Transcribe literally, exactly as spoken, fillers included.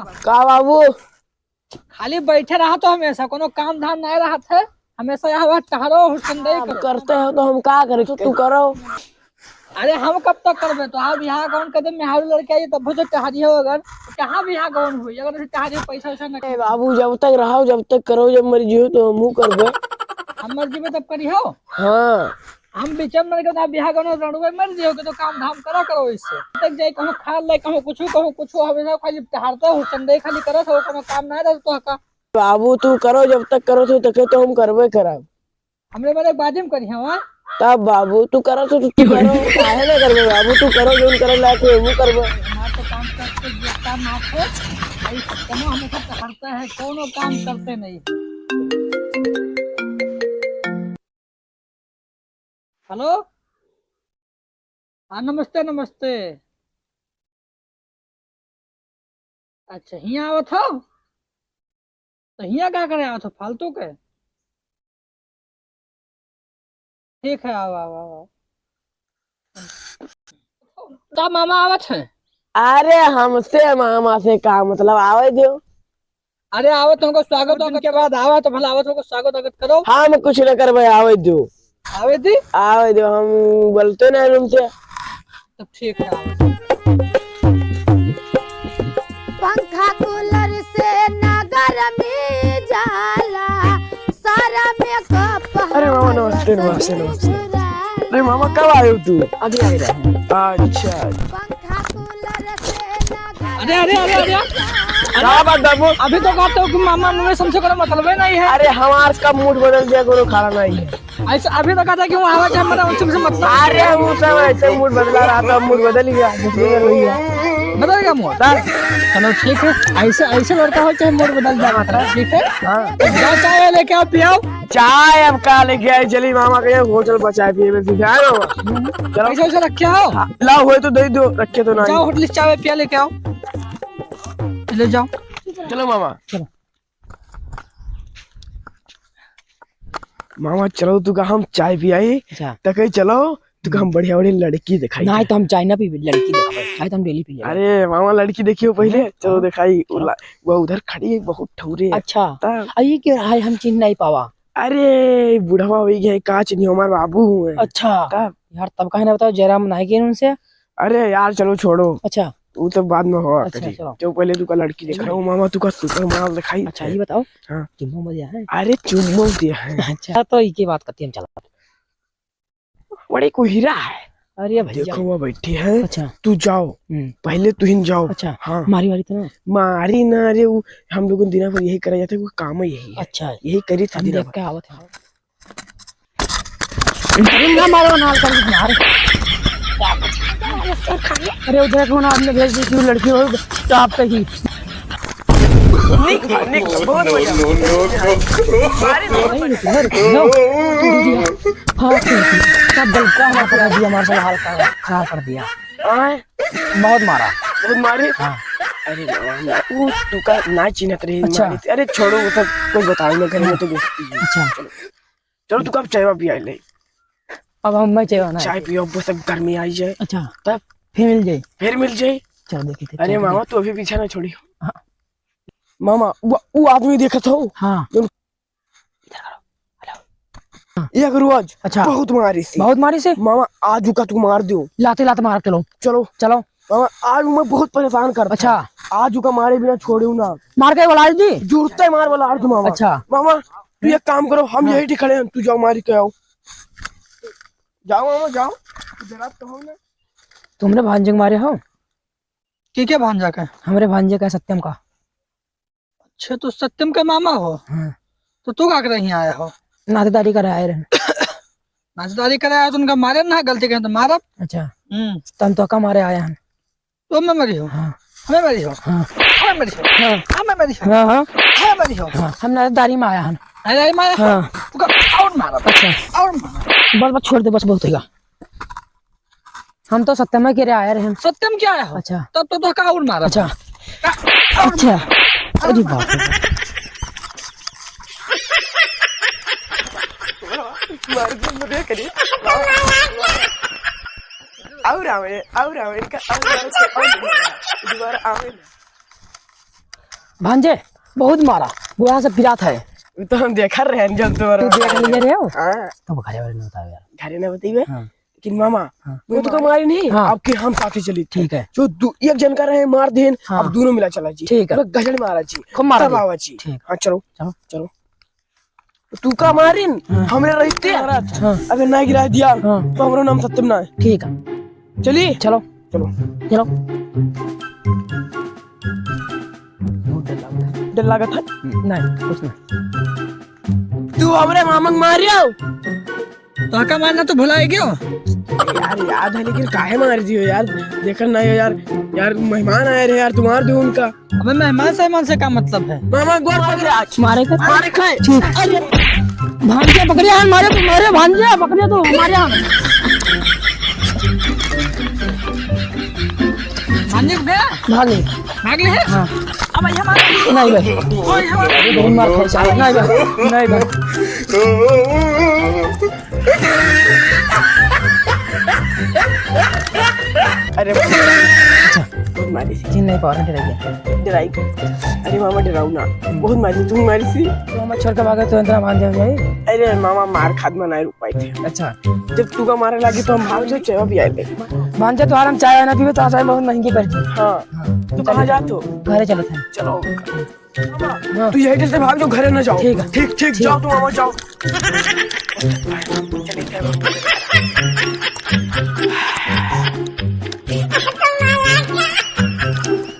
का बाबू? खाली बैठे रहा तो हमेशा, कोनो काम धाम नाहीं रहत है, हमेशा यहाँ वहाँ टहरो, हुरसंडई अब करो। करते हो तो हम का करें, तू, तू करो। अरे हम कब तक करबे? तो आप यहाँ कौन कदम में हारू लड़के आइए, तब से टहरी हो अगर, कहाँ भी यहाँ कौन हुई, अगर टहरी हो, पैसा वैसा न ए बाबू, जब तक रहो, जब तक करो, जब मर जियो तो हमहू करबे। हम मर जीबे तब करी हो? हाँ। हम बीच में मर गए तो आप बिहार गाँव रणुए मर जियो के तो काम धाम करा करो इससे। तक जाए कहूँ खा ले, कहूँ कुछ, कहूँ कुछ, हमेशा खाली टहरता हो, संडे खाली करत हो, कोनो काम ना रहत तो का। बाबू तू करो, जब तक करो तू तके तो हम करबे करब। हमरे मरे बाजिम करी हवा। तब बाबू तू करो तो तू करो, काहे ना करबे बाबू, तू करो, जोन करे लायक हो, वो करबे। हमार तो काम करते, ये काम आप हो, आई सब कोनो हमेशा टहरता है, कोनो काम करते नहीं। हेलो, हाँ, नमस्ते, नमस्ते। अच्छा, हियाँ आवत हो? तो हियाँ का करे आवत हो, फालतू के? ठीक है, आओ, आओ, आओ, आओ। का मामा आवत हैं? अरे, हमसे मामा से का मतलब, आवे दो। अरे, आवत हमको स्वागत, बहुत दिन के बाद आवा तो भला आवत हमको स्वागत वागत करो। हम कुछ न करबे, आवे दो। आवे दी? आवे दो, हम बोलते ना उनसे। तो ठीक है, आवे। पंखा कूलर से ना गरमी जाला, सारा मेकअप अरे मामा, नमस्ते, नमस्ते, नमस्ते। अरे मामा, कब आए हो तू? अभी आ रहे हैं। अच्छा। पंखा कूलर से ना अरे, अरे, अरे, अरे। क्या बात बाबू? अभी तो कहते हो कि मामा मुझे हमसे कोनो मतलबे नहीं है। अरे हमार कब मूड बदल गया, कोनो खाना नहीं है। ऐसे अभी तो कहता कि वो आवाज है, हमारा उनसे, उनसे मतलब। अरे वो सब ऐसे मूड बदला रहा था, मूड बदल गया, दूसरी बार वही है। बदल गया मूड? बस। चलो ठीक है, ऐसे, ऐसे लड़का हो चाहे मूड बदल जाए, मतलब ठीक है। हाँ। तो जाओ चाय लेके आओ, पियाओ। चाय अब का लेके आए, चली मामा के होटल पर चाय पिए में, ठीक है ना? चलो। पैसा वैसा रखे हो? हाँ, लाओ, होए तो दे दो, रखे तो नहीं। जाओ होटल से चाय पिया लेके आओ, ले जाओ। चलो मामा। चलो। मामा, चलो, तुका हम चाय पियाई। अच्छा। तके चलो, तुका हम बढ़िया, बढ़िया लड़की दिखाई। नहीं, तो हम चाय ना पीबे, लड़की देखाबे। चाय तो हम डेली पी लेबे। अरे, मामा, लड़की देखियो पहिले। हाँ। चलो, दिखाई। वो चलो। ला-, वो उधर खड़ी है, बहुत ठौरे है। अच्छा। तब? आ, ये क्या है, हम चिन्ह नहीं पावा? अरे, बुढ़वा हो गया है, का चिन्ह, हमार बाबू हुए। अच्छा। तब? यार, तब काहे ना बताओ, जयराम नहीं किए उनसे? अरे यार, चलो छोड़ो। अच्छा। वो तो बाद में होगा अच्छा, कभी। चलो। जो पहले तुका लड़की चलो। दिखाओ, मामा, तुका सुपर माल दिखाई। अच्छा, ये बताओ, हाँ। चुम्मा दिया है? अरे, चुम्मा दिया है। अच्छा, तो इके बात करती हम चला। बड़े को हीरा है। अरे भैया। देखो, वो बैठी है। अच्छा। तू जाओ। हम्म। पहले तू ही जाओ। अच्छा। हाँ। मारी वारी तो ना? मारी ना रे, वो हम लोगों दिना भर यही करा जाता है, वो काम ही यही है। अच्छा। यही करी थी हम दिना देख भर। के आवत है। अरे ना मारो, ना कर मार। अरे उधर कौन आदमी भेज दी थी, वो लड़की हो टॉप पे की। निक, निक, बहुत बढ़िया। No, no, no, no। मारे, मारे। नहीं, निक, इधर, लो। हाँ, ठीक है। सब गलत काम कर दिया, हमारे सब हाल खराब, खराब कर दिया। आए? बहुत मारा। बहुत मारे? हाँ। अरे बाबा, हम, वो तुका ना चिन्हत रही, अच्छा। मारे। अरे छोड़ो, वो सब कुछ बताओ ना, घर में तो दोस्ती है। अच्छा। चलो। चलो, तू कब चाय पिया ले? अब हम मैं चाय ना चाय पियो, बस अब गर्मी आई जाए। अच्छा। तब? फिर मिल जाए। फिर मिल जाए। चलो, देखी थे, अरे चलो, मामा, देखी। तू अभी पीछा ना छोड़ी। हाँ। मामा, वो, वो आदमी देखत हो? हाँ। जो एक रोज अच्छा। बहुत मारी से। बहुत मारी से? मामा, आज उका तू मार दियो। लाते लात मार, चलो। चलो। चलो। मामा, आज मैं बहुत परेशान करता अच्छा। हूँ। आज उका मारे बिना छोड़ियो ना। मार के बोला दी? जूते मार बोला आज मामा। अच्छा। मामा, तू एक काम करो, हम हाँ। यही खड़े हैं, तू जाओ मारी के आओ। जाओ मामा, जाओ। जरा तो हो ना। तुमने भांजे के मारे हो? के, के भांजा का? हमरे भांजे का, सत्यम का। अच्छा, तो सत्यम का मामा हो? हाँ। तो तू का करे यहाँ आया हो? नातेदारी करे आए रहन। नातेदारी करे आया तो उनका मारे ना, गलती करे तो मारब। अच्छा। हम्म। तन तो का मारे आया हन। तो हमें मरी हो? हाँ। हमें मरी हो? हाँ। हमें मरी हो? हाँ। हमें मरी हो? हाँ, हाँ। हमें मरी हो? हाँ, हम नातेदारी में आया हन। नातेदारी में आया हो? हाँ। तू का और मारब। अच्छा। और मारब। बस, बस छोड़ दे, बस बहुत होगा। हम तो सत्यम के रे आए रहे। सत्यम क्या है हो? अच्छा। तब तो, तो का और मारा? अच्छा। का और अच्छा। मारा? अरे बाप रे। मार दे, मुझे करिए। और आवे, और आवे, इनका और आवे, और आवे। दोबारा आवे ना। भांजे, बहुत मारा, गोड़ा से पिरात है। वो तो हम देखा रहे हैं जब तोरा तू देख लिए रहे हो? हाँ। तब घरे वाले न बतावे यार। घरे न बताइबे? हाँ। लेकिन मामा, हाँ। वो तो का मारी नहीं, हाँ। आपके हम साथे चली। ठीक है। जो दू, एक जन का रहे मार देन, हाँ। अब दोनों मिला चला जी। ठीक है। पूरा गजल मारा जी। खूब मारा तब जी। आवा जी। ठीक। हाँ, चलो। चलो। चलो। तू का मारिन, हाँ। हमरे रहते। हाँ। अगर ना गिरा दिया, हाँ। तो हमरो नाम सत्यम ना है। ठीक है। चली? चलो। चलो। चलो। बहुत डर लागत है। डर लागत है? नहीं, कुछ नहीं। तू हमरे मामा के मारियो। तो का मारना तो भुलाए गयो? यार, याद है, लेकिन काहे मार दियो यार? देखन ना हो यार, यार मेहमान आए रहे यार, तू मार दियो उनका। अबे मेहमान से, मेहमान से का मतलब है? मामा गोड़ पकड़े आज। मारे का? मारे खाए। ठीक। अरे, भांजे पकड़े हैं, मारे तो, मारे भांजे पकड़े तो, मारे हम। भांजे गया? भाग गए। भाग गए हैं? हाँ। अब यहाँ मार। नहीं भाई। कोई यहाँ मार। अरे बहुत मार खाई साहब। नहीं भाई। नहीं भाई। अरे, बहुत मारी सी। जी नहीं, पावर डराई गया। डराई। अरे मामा, डराऊ ना। बहुत मारी, तुम मारी सी। तो मामा छोड़ के भागे तो इतना भांजे हो जाए। अरे मामा, मार खात में नहीं रुक पाई थे। अच्छा। जब तू का मारे लागी तो हम भाग जाए, चाय भी आए ले। भांजे तो हम चाय ना पीबे, तो चाय बहुत महंगी पड़ जी। हाँ। हाँ। तू कहाँ जात हो? घरे चलत है। चलो। हाँ। तू यही से भाग जाओ, घरे ना जाओ। ठीक है। ठीक, ठीक, ठीक। जाओ तुम, मामा जाओ।